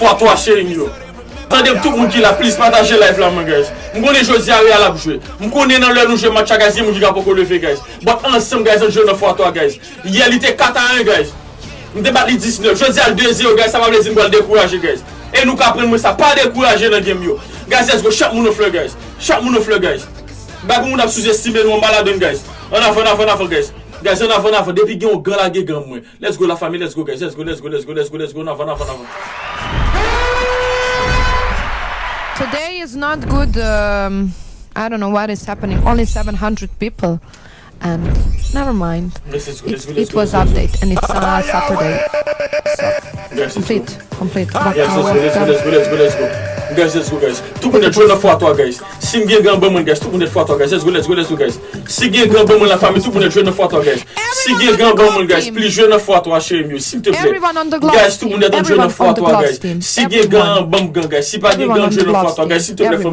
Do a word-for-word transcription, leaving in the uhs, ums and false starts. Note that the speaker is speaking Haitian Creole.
fwa twa, cheri m yo. Tande m, tout moun ki la, please pataje live la, mwen, guys. M konnen jodi a Real ap jwe. M konnen nan lè nou jwe match la, guys, gen moun ki ka poko leve, guys. But ansanm, guys, ann jwe nan fwa twa, guys. Yè, li te kat a en, guys. M te bat li dis nèf. Jodi a, l de zewo, guys. Sa pa vle di m pral dekouraje, guys. E nou ka aprann mwen sa. Pa dekouraje nan game yo. Guys, let's go. Chak moun on flè, guys. Chak moun on flè, guys. Bagay pou moun ap souzestime nou anba ladann, guys. Ann avan, ann avan, ann avan, guys. Guys, ann avan, ann avan. Depi gen yon gan, lage gan mwen. Let's go, la famille, let's go, guys. Let's go, let's go, let's go, let's go, let's go. Ann avan, ann avan, ann avan. Today is not good. Um, I don't know what is happening. Only seven hundred people. And never mind. Guys, let's go, let's go, It, let's it go, was let's go. update and it's uh, Saturday. Guys, let's go. Complete, complete. Yes, let's go, let's go, let's go, let's go, let's go. Guys, let's go, guys. Tout moun nan jwe nan fwa twa, guys. Si m gen gan, ban mwen, guys. Tout moun nan fwa twa, guys. Let's go, let's go, let's go, guys. Si gen gan, ban mwen, la famille. Tout moun nan jwe nan fwa twa, guys. Si gen gan, ban mwen, guys. Please jwe nan fwa twa, cheri m yo. S'il te plaît. Guys, tout moun nan jwe nan fwa twa, guys. Si gen gan, ban m gan, guys. Si pa gen gan, jwe nan fwa twa, guys. S'il te plaît, famille.